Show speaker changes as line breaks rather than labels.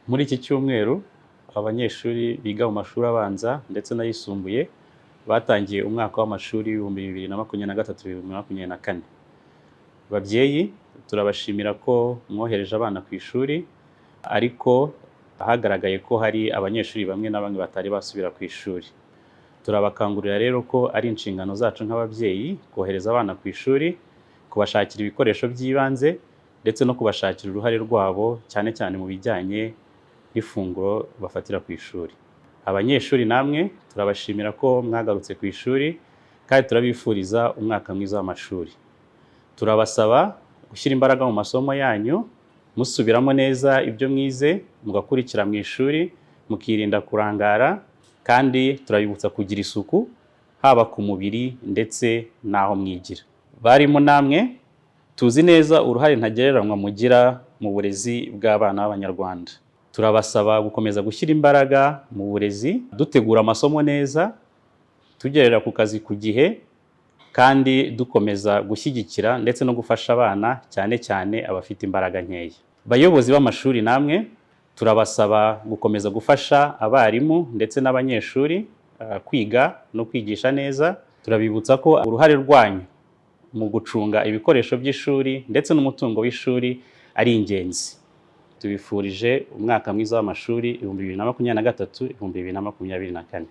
Muri iki cyumweru abanyeshuri biga mu mashuri abanza ndetse n'ayisumbuye batangiye umwaka w'amashuri w'2023 2024. Babyeyi, turabashimira ko mwohereje abana ku ishuri, ariko hagaragaye ko hari abanyeshuri bamwe na bamwe batari basubira ku ishuri. Turabakangurira rero ko ari inshingano zacu nk'ababyeyi kohereza abana ku ishuri, kubashakira ibikoresho by'ibanze ndetse no kubashakira uruhare rwabo, cyane cyane mu bijyanye n'ifunguro bafatira ku ishuri. Abanyeshuri namwe, turabashimira ko mwagarutse ku ishuri kandi turabifuriza umwaka mwiza w'amashuri. Turabasaba gushyira imbaraga mu masomo yanyu, musubiramo neza ibyo mwize, mugakurikira mu ishuri, mukirinda kurangara, kandi turabibutsa kugira isuku haba ku mubiri ndetse n'aho mwigira. Barimu namwe, tuzi neza uruhare ntagereranywa mugira mu burezi bw'abana b'Abanyarwanda. Turabasaba gukomeza gushyira imbaraga mu burezi, dutegura amasomo neza, tugerera ku kazi ku gihe, kandi dukomeza gushyigikira ndetse no gufasha abana, cyane cyane abafite imbaraga nkeya. Bayobozi b'amashuri namwe, turabasaba gukomeza gufasha abarimu ndetse n'abanyeshuri kwiga no kwigisha neza. Turabibutsa ko uruhare rwanyu mu gucunga ibikoresho by'ishuri ndetse n'umutungo w'ishuri ari ingenzi. Tubifurije umwaka mwiza w'amashuri 2023 2024.